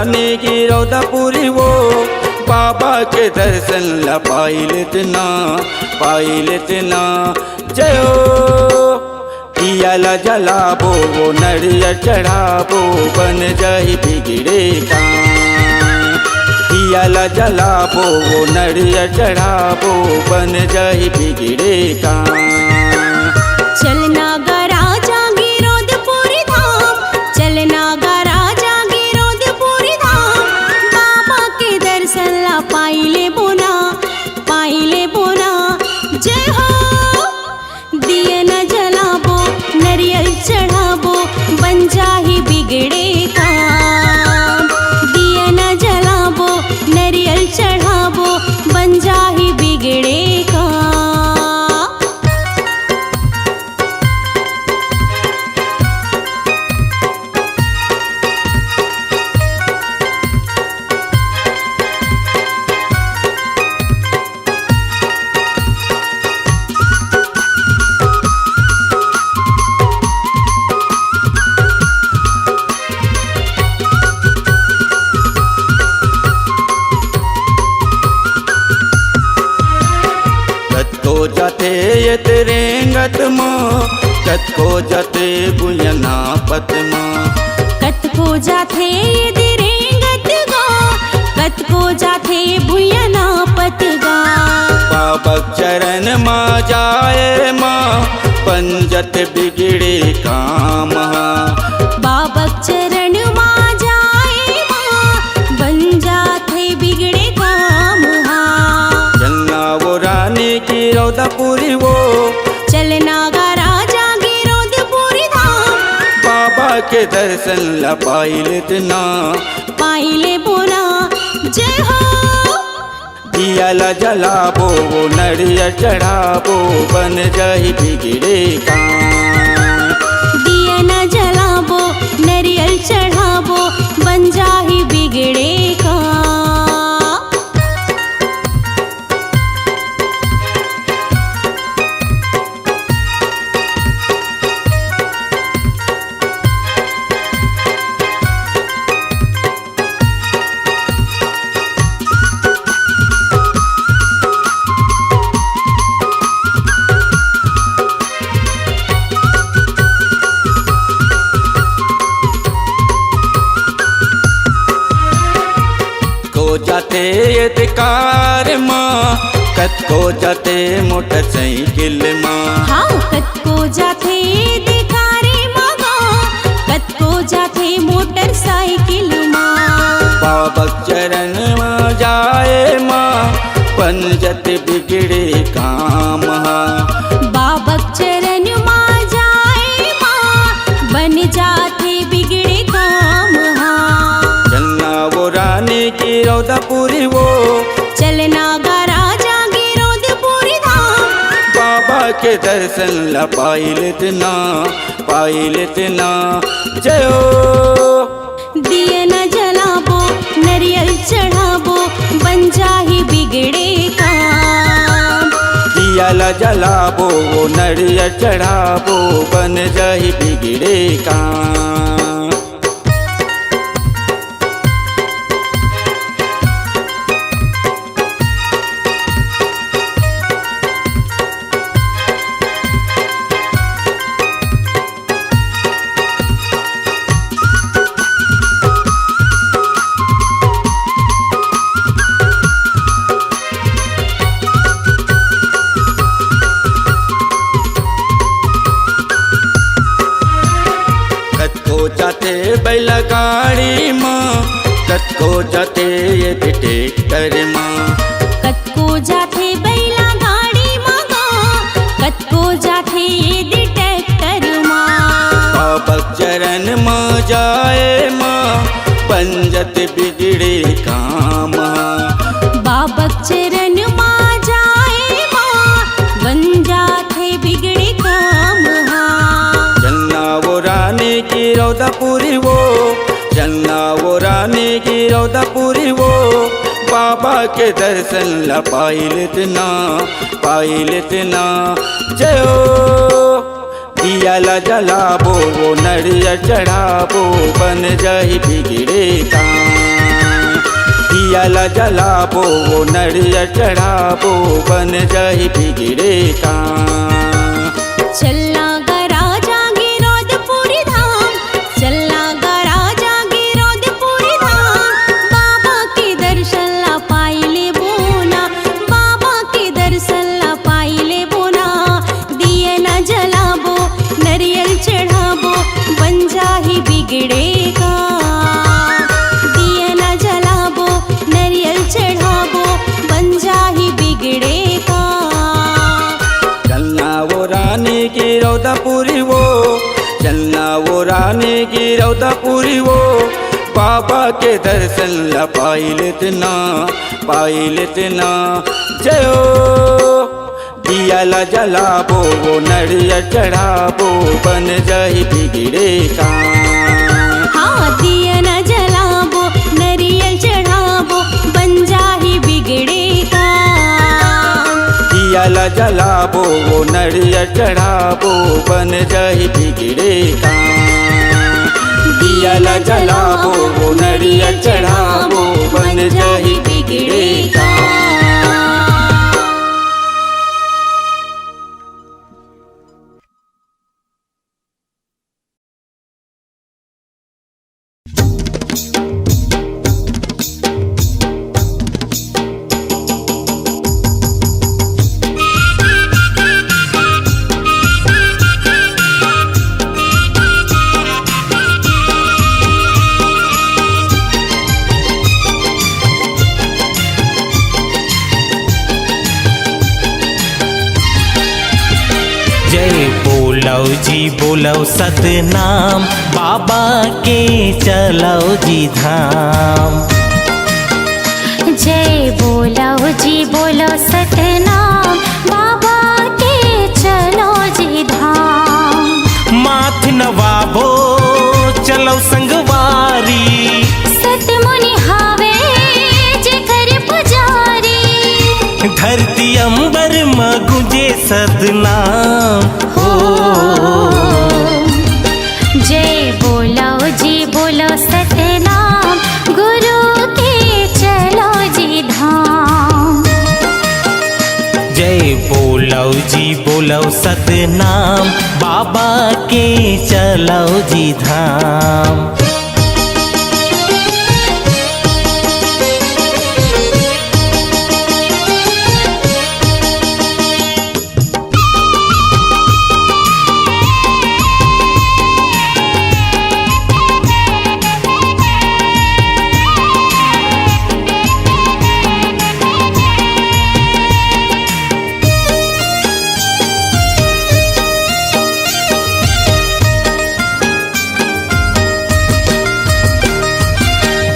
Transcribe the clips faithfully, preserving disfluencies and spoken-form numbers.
ने गिरौदपुरी वो बाबा के दर्शन ला पाई लेते ना, पाई लेते ना। जय हो। दिया ला जलाबो, वो नरियर चढ़ाबो, बन जाही बिगड़े काम। दिया ला जलाबो, वो नरियर चढ़ाबो, बन जाही बिगड़े काम। चलना गा राजा गिरौदपुरी धाम, चलना गा राजा गिरौदपुरी धाम, बाबा के दर्शन ला पाई लेबो ना, पाई लेबो ना। जय हो। दिया न जलाबो, नरियल चढ़ाबो, बन जाही बिगड़े काम। दिया न जलाबो, नरियल चढ़ाबो, बन जाही बिगड़े काम। कतको जाथे ये रेंगत म, कतको जाथे भुइयां नापत म। कतको जाथे ये रेंगत गा, कतको जाथे भुइयां नापत गा। बाबा चरण म जाए म, बन जाथे बिगड़े काम हा। बाबा चरण म जाए म, बन जाथे बिगड़े काम हा। चलना वो रानी गिरौदपुरी वो, चलना गा राजा गिरौदपुरी धाम। बाबा के दर्शन ला पाई लेते ना, पाई लेबो ना। जय हो। दिया ला जलाबो, वो नरियर चढ़ाबो, बन जाही बिगड़े काम। दिया न जलाबो, नरियल चढ़ाबो, बन जाही बिगड़े काम। को जाथे ये कार मा, कतको जाथे मोटरसाइकिल मा। हाँ, कतको जाथे दिखारे मगा, कतको जाथे मोटरसाइकिल मा। बाबा चरण मा जाए मा, बन जाथे बिगड़े काम हा। बाबा चरण मा जाए मा, बन जाथे बिगड़े काम हा। चलना वो रानी गिरौदपुरी वो, चलना गा राजा गिरौदपुरी धाम। बाबा के दर्शन ला पाई लेते ना, पाई लेते ना। जय हो। दिया न जलाबो, नरियल चढ़ाबो, बन जाही बिगड़े काम। दिया ला जलाबो, वो नरियल चढ़ाबो, बन जाही बिगड़े काम। कतको जाथे बैलगाड़ी मा, कतको जाथे ये ट्रैक्टर मा। कतको जाथे बैलगाड़ी मा गा, कतको जाथे ये ट्रैक्टर मा। बाबा चरण मा जाए मा, बन जाथे बिगड़े काम हा। बाबा चरण मा जाए मा, बन जाथे बिगड़े काम हा। चलना वो रानी गिरौदपुरी वो, चलना वो रानी गिरौदपुरी वो, बाबा के दर्शन ला पाई लेते ना, पाई लेते ना। जय हो। दिया ला जलाबो, वो नरियर चढ़ाबो, बन जाही बिगड़े काम। ला जलाबो, वो नरियर चढ़ाबो, बन जाही बिगड़े काम। चलना गा राजा गिरौदपुरी धाम, चलना गा राजा गिरौदपुरी धाम। बाबा के दर्शन ला पाई लेबो ना, बाबा के दर्शन ला पाई लेबो ना। दिया ना जलाबो, नरियल चढ़ाबो, बन जाही बिगड़े काम। दिया ना जलाबो, नरियल चढ़ाबो, बन जाही बिगड़े काम। चलना वो रानी गिरौदपुरी वो, चलना वो रानी गिरौदपुरी वो, बाबा के दर्शन ला पाई लेते ना, पाई लेते ना। जय हो। दिया ला जलाबो, वो नरियर चढ़ाबो, बन जाही बिगड़े काम। हाँ, दिया ना जलाबो, नरियल चढ़ाबो, बन जाही बिगड़े काम। दिया ला जलाबो, वो नरियर चढ़ाबो, बन जाही बिगड़े काम। दिया ला जलाबो, वो नरियर चढ़ाबो, बन जाही बिगड़े काम। जय बोलव जी, बोलव सतनाम, बाबा के चलव जी धाम। जय बोलव जी, बोलव सतनाम, बाबा के चलव जी धाम। माथ नवाबो, चलव संगवारी। सतमुनि हावे जेकर पुजारी। धरती अंबर म गूंजे सतनाम हो। जय बोलो जी बोलो सतनाम, गुरु के चलो जी धाम। जय बोलो जी बोलो सतनाम, बाबा के चलो जी धाम।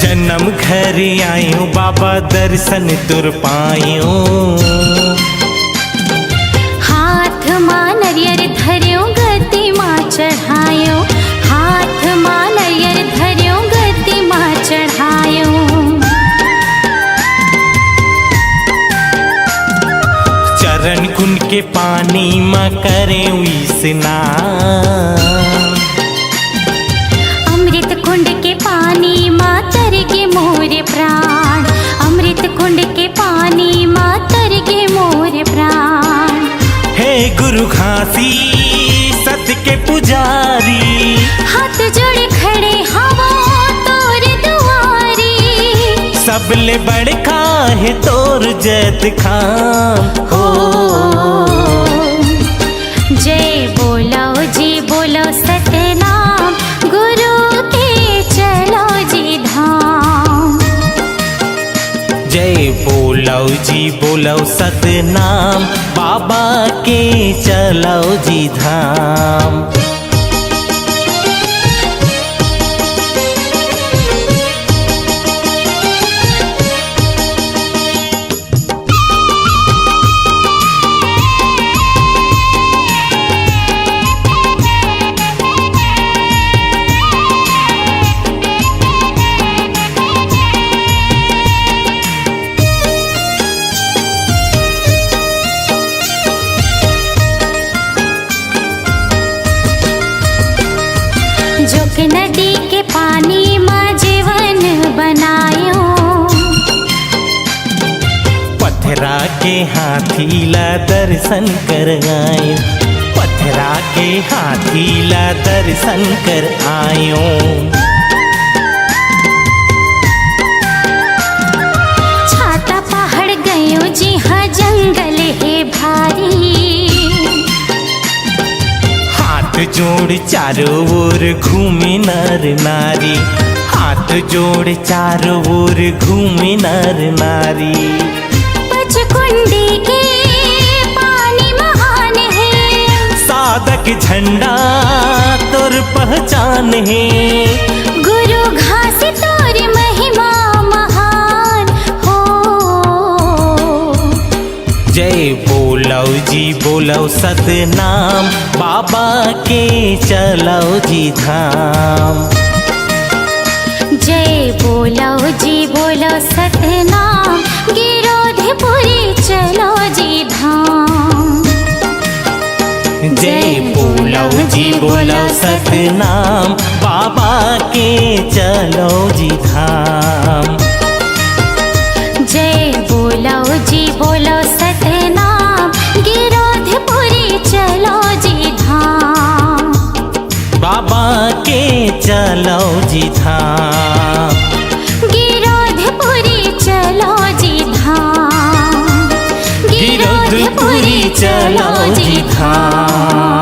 जनम घर आयो बाबा, दर्शन तोर पायो। हाथ मा नरियर धर्यो, गद्दी मा चढ़ायो। हाथ मा नरियर धर्यो, गद्दी मा चढ़ायो। चरण कुंड के पानी मा करे स्नान। अमृत कुंड के पानी मा तर गे मोर प्राण। अमृत कुंड के पानी मा तर गे मोर प्राण। हे गुरु घासी सत के पुजारी। हाथ जोड़े खड़े हवो तोर दुआरी। सबले बड़का हे तोर जैतखाम हो। जय बोलो जी बोलो सतनाम, गुरु के चलो जी धाम। जय बोलो जी बोलो सतनाम, बाबा के चलो जी धाम। के हाथी ला दर्शन कर आयो, पथरा के हाथी ला दर्शन कर आयो। छाता पहाड़ गयो जी हाँ, जंगल हे भारी। हाथ जोड़ चारों ओर घूमे नर नारी, हाथ जोड़ चारों ओर घूमे नर नारी। पचकुंडी के पानी महान हे, साधक झंडा तोर पहचान हे। गुरु घासी तोर महिमा महान हो। जय बोलो जी बोलो सतनाम, बाबा के चलो जी धाम। जय बोलो जी बोलो सतनाम, गिरोधपुरी चलो जी धाम। जय बोलो जी बोलो सतनाम, बाबा के चलो जी धाम। जय बोलो जी बोलो सतनाम, गिरोधपुरी चलो जी धाम। बाबा के चलो जी धाम। गिरोधपुरी चलो जी धाम। गिरोधपुरी चलो जी धाम।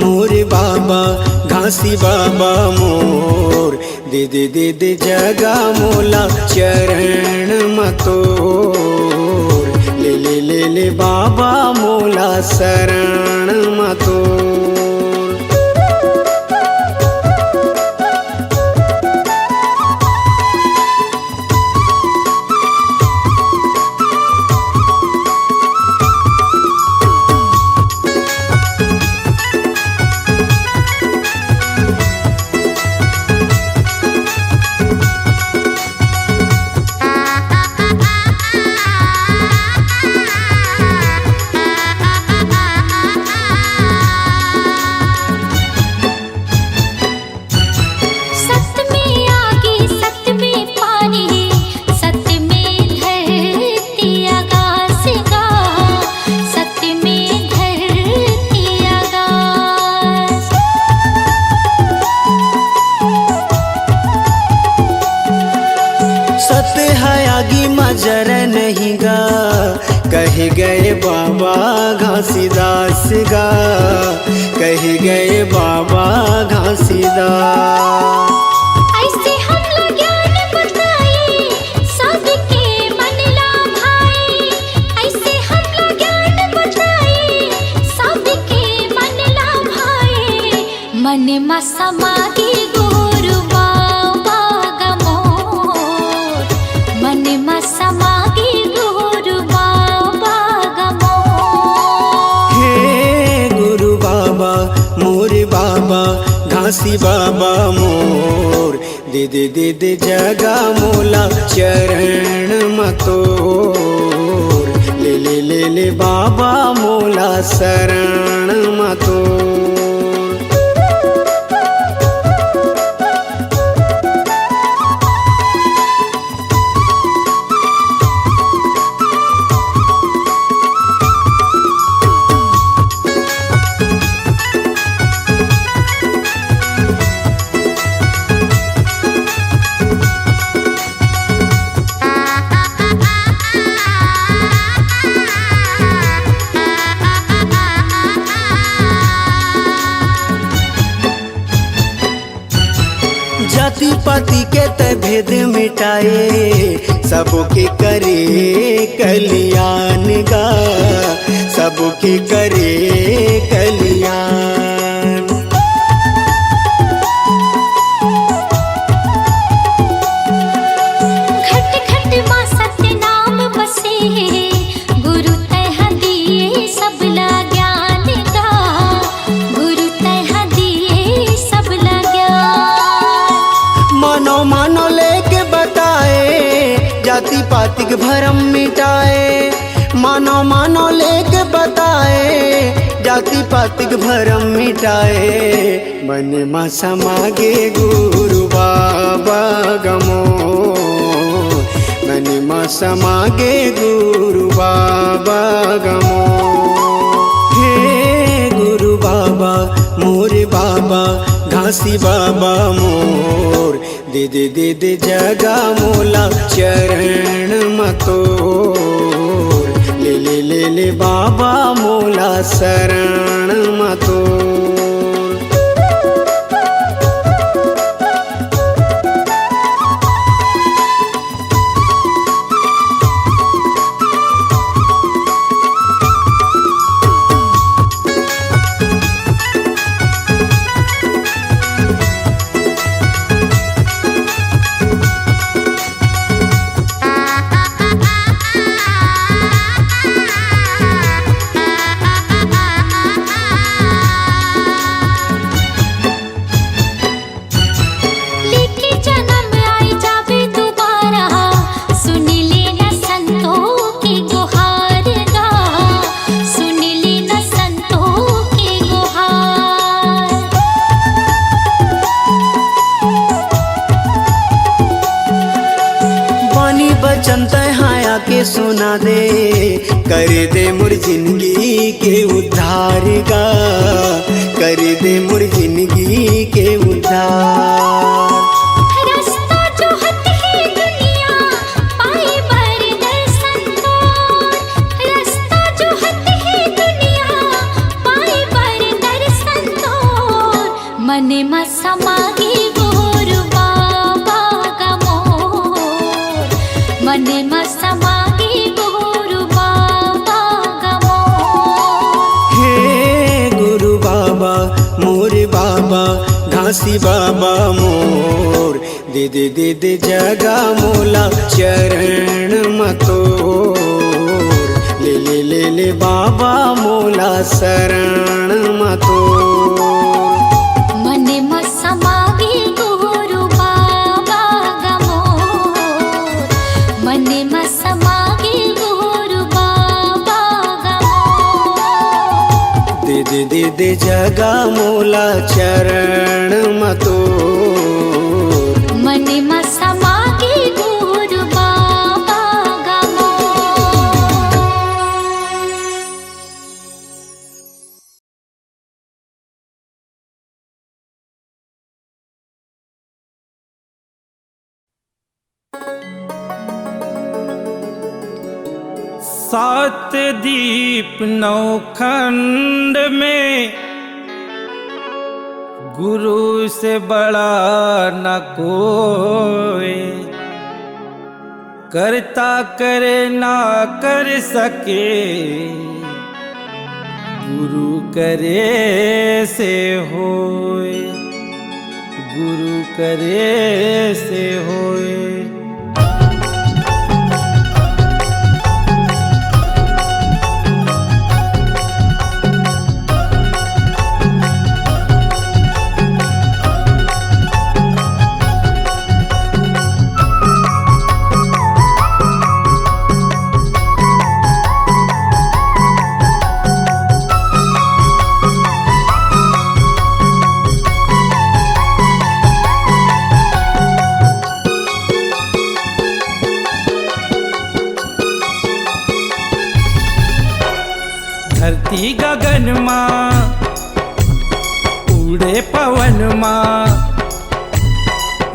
मोर बाबा घासी बाबा मोर, दे दे दे दे जगा मोला चरण म तोर, ले ले ले ले बाबा मोला शरण म तोर। सत में आगी, सत में पानी, सत में धरती आकाश गा, सत में धरती आकाश। सत है आगी मा जर नहीं गा, कहे गए बाबा घासीदास गा, कहे गए बाबा घासीदास। ऐसे हमला ज्ञान बताई, सबके मन ला भाई। ऐसे हमला ज्ञान बताई, सबके मन ला भाई। मन म समा गे गुरु बाबा गा मोर, मन म समा गे गुरु बाबा गा मोर। हे गुरु बाबा, मोर बाबा, घासी बाबा मोर, दे दे दे दे जगा मोला चरण म तोर, ले ले ले ले बाबा मोला शरण म तोर। जाति पाति के तै भेद मिटाए, सबके करे कल्याण गा, सबके करे कल्याण। घट घट मा सत्य नाम बसे, गुरु तैं ह दिए सबला ज्ञान गा, गुरु तैं ह दिए सबला ज्ञान। मानो मानो लेके बताए, जाति पातिक भरम मिटाए। मानो मानो लेके बताए, जाति पातिक भरम मिटाए। मन म समा गे गुरु बाबा गा मोर, मन म समा गे गुरु बाबा गा मोर। हे गुरु बाबा, मोर बाबा, घासी बाबा मोर, दे दे दे दे जगा मोला चरण म तोर, ले ले ले ले बाबा मोला शरण म तोर। लेके जनम आए जाबे दोबारा, सुन लेना संतों के गोहार गा, सुन लेना संतों के गोहार। बानी बचन तैं हा आके सुना दे, कर दे मोर जिंदगी के उद्धार गा, कर दे मोर जिंदगी के उद्धार। रास्ता जोहत हे दुनिया, पाए बर दर्शन तोर। रास्ता जोहत हे दुनिया, पाए बर दर्शन तोर। शिव बाबा मोर, दे दे दे दे जगा मोला चरण म तोर। ले ले ले ले बाबा मोला शरण म तोर। मन म समागे गुरु बाबा ग मोर, मन म समागे गुरु बाबा ग मोर। दे दे दे दे जगा मोला चरण म तोर। मन म समागे गुरु बाबा ग मोर। सात दीप नौ खंड में गुरु से बड़ा न कोई, करता करे ना कर सके, गुरु करे से होए, गुरु करे से होए। धरती गगन मा उड़े पवन मा,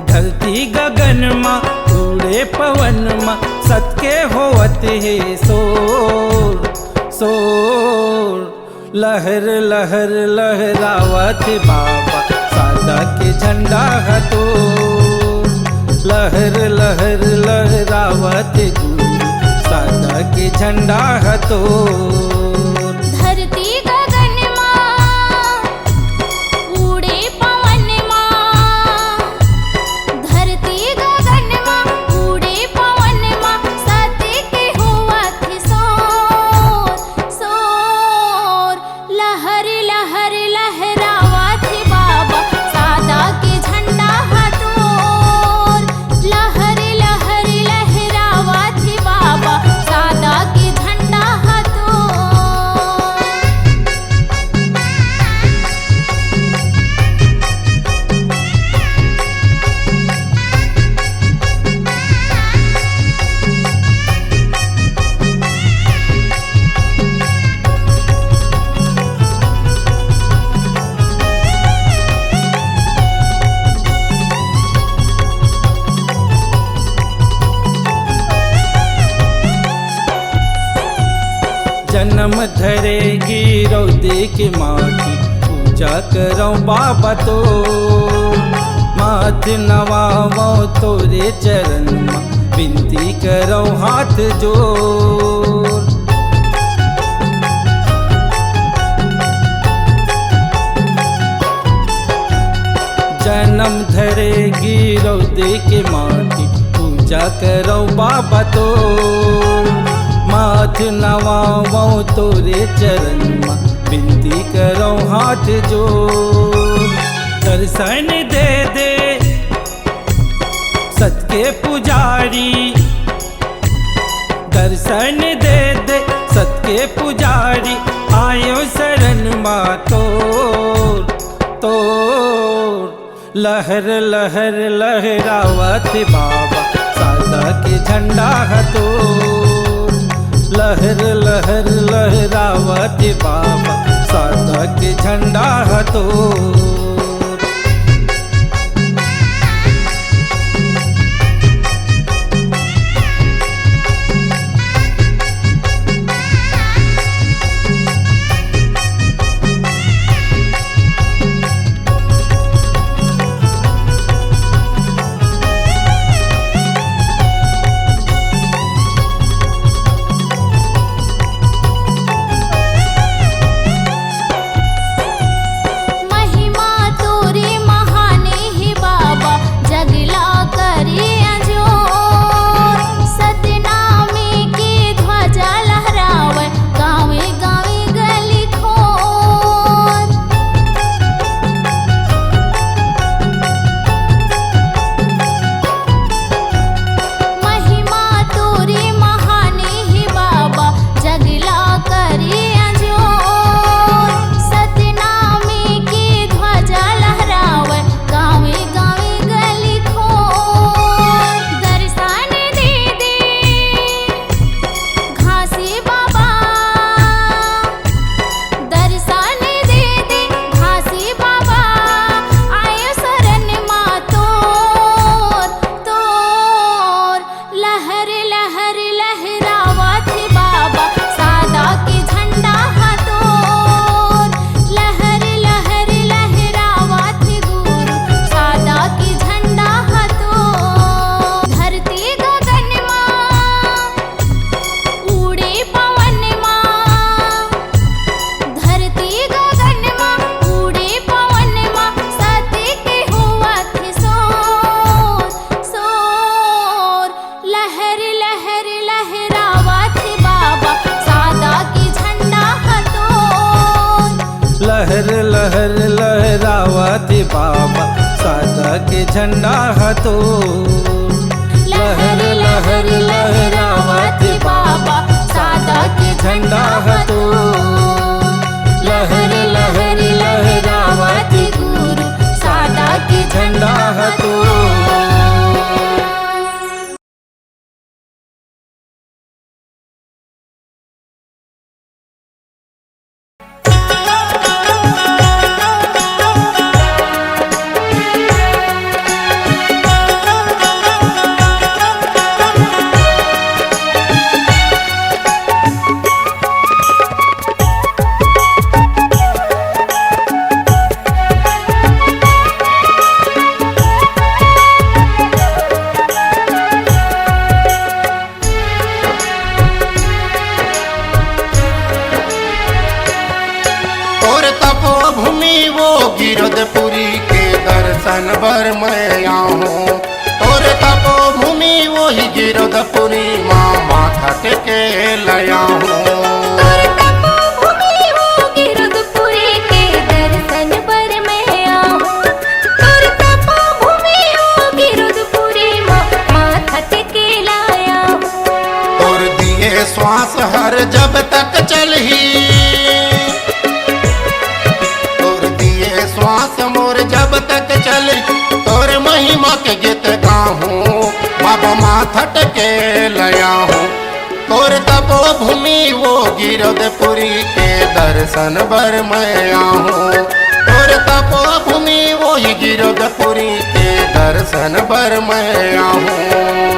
धरती गगन मा उड़े पवन मा, सत के होवत हे शोर, शोर। लहर लहर लहरावत बाबा सादा के झंडा ह तो, लहर लहर लहरावत गुरु सादा के झंडा ह तो। धरती गगन मा उड़े पवन मा, धरती गगन मा उड़े पवन मा, सत के होवत हे शोर, शोर। लहर लहर लहरावत हे बाबा सादा के झंडा ह तोर। लहर लहर लहरावत हे बाबा सादा के झंडा ह तोर। जनम धरे गिरव दे के माटी, पूजा करव बाबा तो। माथ नवावव तोरे चरण मा, बिनती करव हाथ जोर। जनम धरे गिरव दे के माटी, पूजा करव बाबा तो। माथ नवावव तोरे चरण मा, बिनती करव हाथ जोर। दर्शन दे दे सत के पुजारी, दर्शन दे दे सत के पुजारी, आयो शरण मा तोर, तोर। लहर लहर लहरावत बाबा सादा के झंडा ह तोर। लहर लहर लहरावत बाबा सादा के झंडा ह तोर। महिमा लहर लहरावत बाबा सादा के झंडा ह तो। लहर लहर लहरावत बाबा सादा के झंडा ह तो। लहर लहर लहरावत गुरु सादा के झंडा ह तो। तोर तपोभूमि वो गिरदपुरी के दर्शन बर मैं आहूँ। तोर तपोभूमि वही गिरदपुरी माँ माथा टेके लयाहूँ। तोर तपोभूमि वो गिरदपुरी के दर्शन बर मैं आहूँ। तोर तपोभूमि वो गिरदपुरी माँ माथा टेके लयाहूँ। तोर दिए श्वास हर जब तक चलही, तोर दिए श्वास मोर जब तक चलही, तोर महिमा के गीत गाहूँ, बाबा माथा टेके लयाहूँ। तोर तपोभूमि वो गिरदपुरी के दर्शन बर मैं आहूँ। तोर तपोभूमि वही गिरदपुरी के दर्शन बर मैं आहूँ।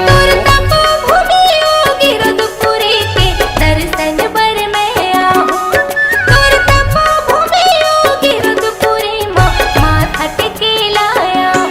तोर तपोभूमि वो गिरदपुरी के दर्शन बर मैं आहूँ। तोर तपोभूमि वो गिरदपुरी माँ माथा टेके लयाहूँ।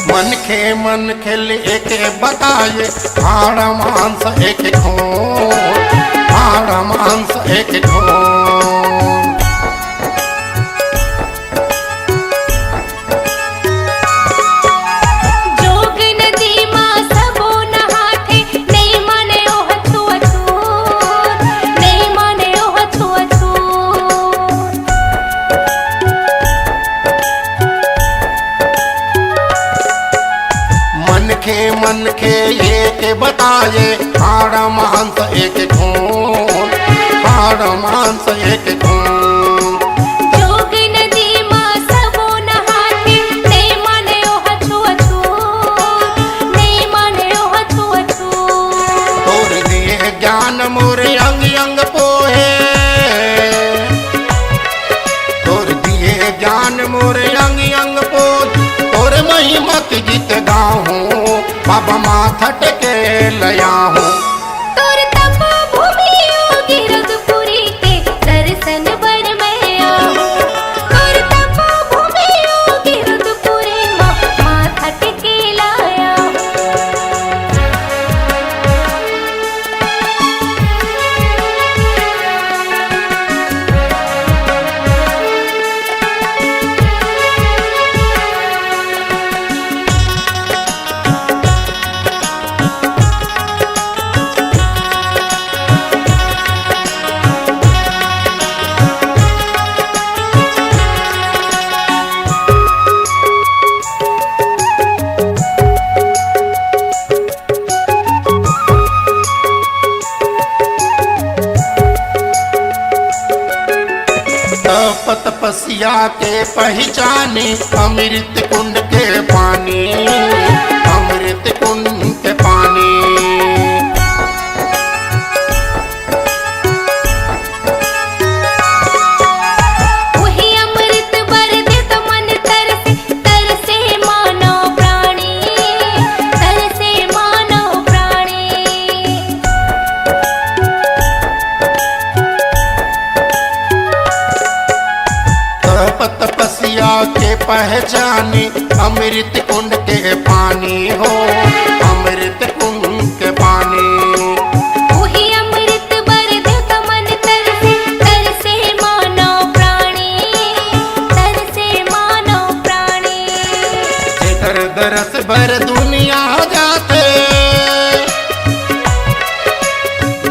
मनखे मनखे ले एक बताए, हाड़ मांस एक ठो, हाड़ मांस एक ठो। जोग नदी मा सबो नहाथे, नइ माने ओह छुआछूत, नइ माने ओह छुआछूत। मनखे मनखे एक बताए, हाड़ मांस एक खून, हाड़ मांस एक खून। जोग नदी मा सबो नहाथे, नइ माने ओह छुआछूत, नइ माने ओह छुआछूत। तोर दिए ज्ञान मोर अंग अंग पोहे, तोर दिए ज्ञान मोर अंग अंग पोहे, तोर महिमा के गीत गाहूँ, बाबा माथा टेके लयाहूँ। तोर तपोभूमि ओ गिरदपुरी के दर्शन बर मैं आहूँ। तोर तपोभूमि ओ गिरदपुरी मा माथा टेके लयाहूँ। तप तपस्या के पहिचाने, अमृत कुंड के पानी, अमृत कुंड के पानी। उही अमृत बर देत मन तरसे, तरसे मानव प्राणी, तरसे मानव प्राणी। पहचानी अमृत कुंड के पानी हो, अमृत कुंड के पानी। उही अमृत बर देवता मन तरसे, तरसे मानव प्राणी, तरसे मानव प्राणी। जेकर दरस बर दुनिया जाथे,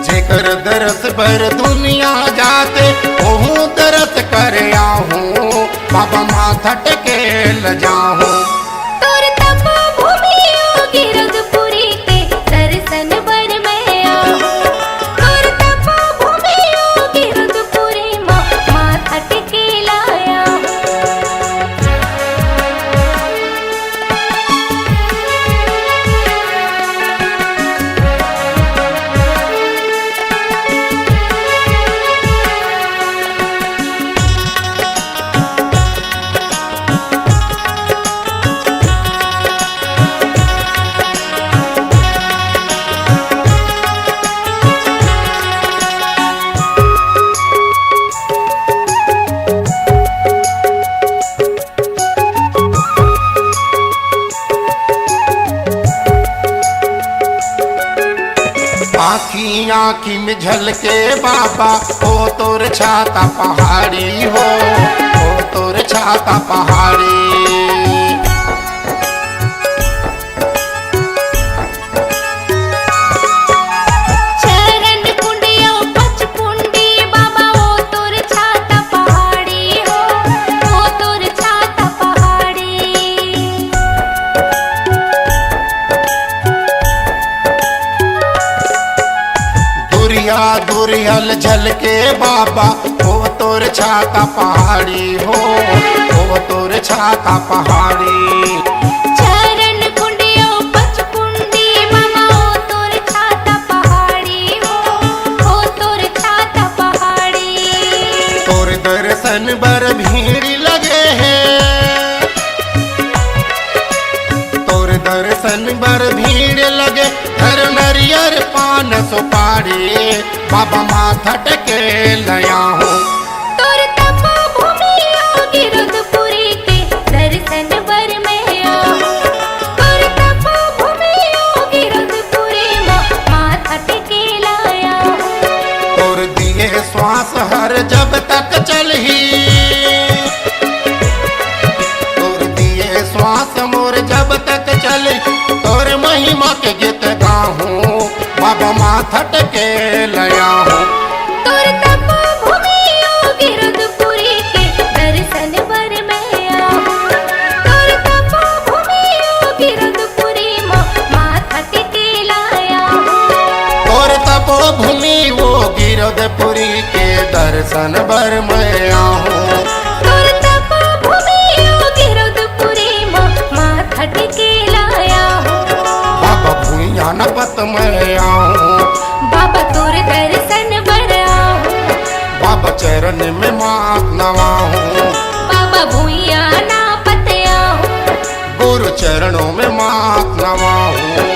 जेकर दरस बर दुनिया जाथे, ओहू दरस करे आहूँ। बाबा माथा टेके ल जाहूँ। तोर तपोभूमि ओ गिरौदपुरी के दर्शन बर मैं आहूँ। तोर तपोभूमि ओ गिरौदपुरी म माथा टेके ल आहूँ। आँखी आँखी में झलके बाबा, ओ तोर छाता पहाड़ी हो, ओ तोर छाता पहाड़ी। चरण कुंडियो पचकुंडी बाबा, ओ तोर छाता पहाड़ी हो, ओ तोर छाता पहाड़ी। दुरिया दुरियल झलके बाबा, ओ तोर छाता पहाड़ी हो, ओ तोर छाता पहाड़ी। चरण कुंडियो पचकुंडी बाबा, ओ तोर छाता पहाड़ी हो, ओ तोर छाता पहाड़ी। तोर दर्शन बर भीड़ लगे हे, तोर दर्शन बर भीड़ लगे, धर नरियर पान सुपारी, बाबा माथा टेके ल आहूँ। तोर तपोभूमि ओ गिरौदपुरी के दर्शन बर मैं आहूँ। तोर तपोभूमि ओ गिरौदपुरी म माथा टेके ल आहूँ। तोर दिए श्वास हर जब तक चलही, तोर दिए श्वास मोर जब तक चले, तोर महिमा के गीत गाहूँ, बाबा माथा टेके ल आहूँ। तोर तपोभूमि ओ गिरौदपुरी के दर्शन बर मैं आहूँ। तोर तपोभूमि ओ गिरौदपुरी म माथा टेके ल आहूँ। तोर तपोभूमि ओ गिरौदपुरी के दर्शन बर मैं आहूँ। तोर तपोभूमि ओ गिरौदपुरी म माथा टेके ल आहूँ। बाबा भुइयां नापत मैं आहूँ। बाबा तोर दर्शन बर आहूँ। बाबा चरण में माथ नवाहूँ। बाबा भुइयां नापत आहूँ। गुरु चरणों में माथ नवाहूँ।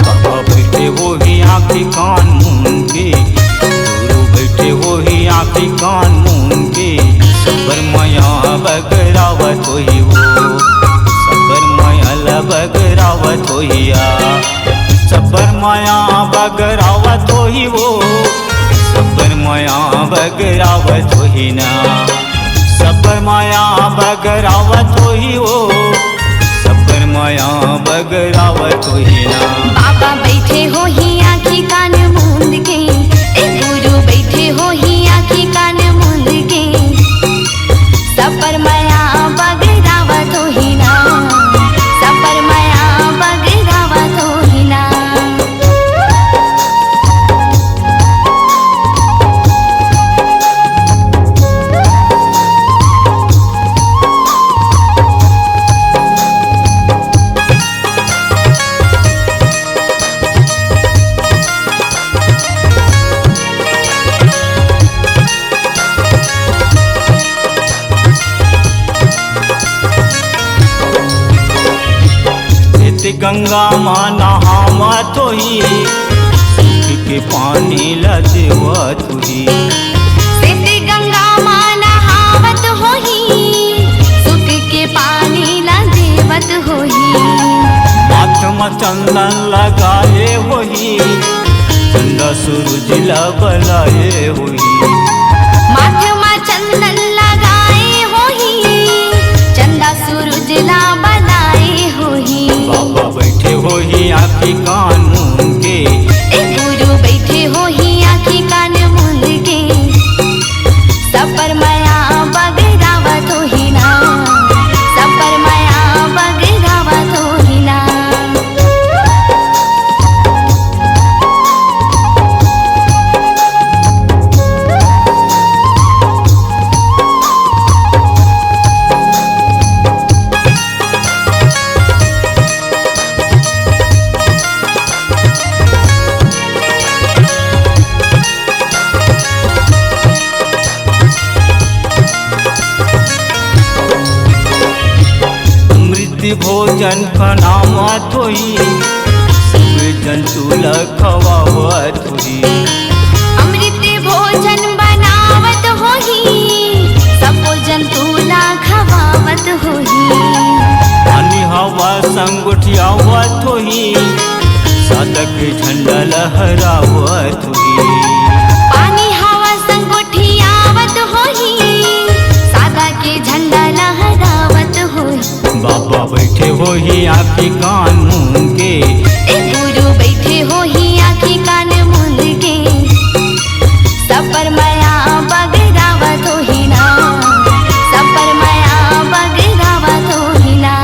बाबा बइठे होही आँखी कान मूंद के, गुरु बइठे होही आँखी कान मूंद के। सबर मया बगरावत होही वो, सबर मया ल बगरावत होही आ। सबर मया बगरावत होही वो, सबर मया बगरावत होही ना। सबर मया बगरावत होही वो, सबर मया बगरावत होही ना। बाबा बइठे होही आँखी कान मूंद के, ए गुरु बइठे होही आँखी कान मूंद के। सबर गंगा मा नहावत होही, सुख के पानी ला देवत होही। सेती गंगा मा नहावत होही, सुख के पानी ला देवत होही। माथ मा चंदन लगाए होही, चंदा सूरज ला बलाए होही। माथ मा चंदन लगाए होही, चंदा सूरज ला बलाए होही। बाबा बइठे होही आँखी कान मूंद के। ए गुरु बइठे होही आँखी कान मूंद के। सबर मया बगरावत होही ना, सबर मया बगरावत होही ना। अमृत भोजन बनावत होही, सब जंतु ल खवावत होही। अमृत भोजन बनावत होही, सबो जंतु ला खवावत होही। पानी हवा संग गोठियावत होही, सादा के झंडा लहरावत होही। पानी हवा संग गोठियावत होही, सादा के झंडा लहरावत होही। बाबा बइठे होही आँखी कान मूंद के। ए गुरु बइठे होही आँखी कान मूंद के। सबर मया बगरावत होही ना, सबर मया बगरावत होही ना।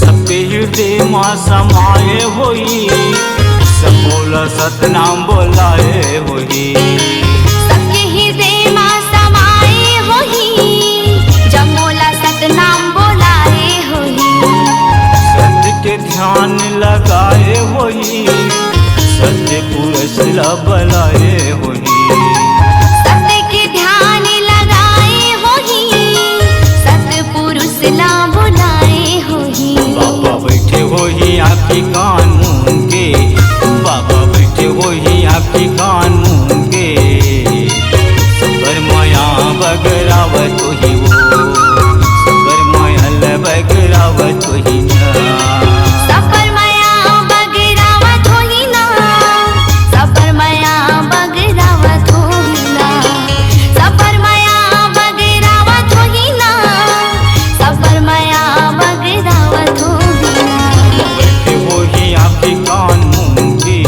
सबके हृदय मा समाए होही, सबो ला सतनाम बोलाए होही। सबके हृदय मा समाए होही, जम्मो ला सतनाम बोलाए होही। सत्य के ध्यान लगाए होही, सत्य पुरुष ला बलाए होही। सत्य के ध्यान लगाए होही, सत्य पुरुष ला बुलाए होही। बाबा बइठे होही आँखी कान मूंद के, बाबा बइठे होही आँखी कान मूंद के। सबर मया बगरावत होही वो, सबर मया ल बगरावत होही ना। सबर मया बगरावत होही ना, सबर मया बगरावत होही ना। सबर मया बगरावत होही ना, सबर मया बगरावत होही ना। बइठे होही आँखी कान मूंद के,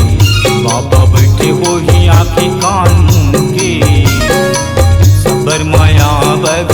बाबा बइठे होही आँखी कान मूंद के। सबर मया बग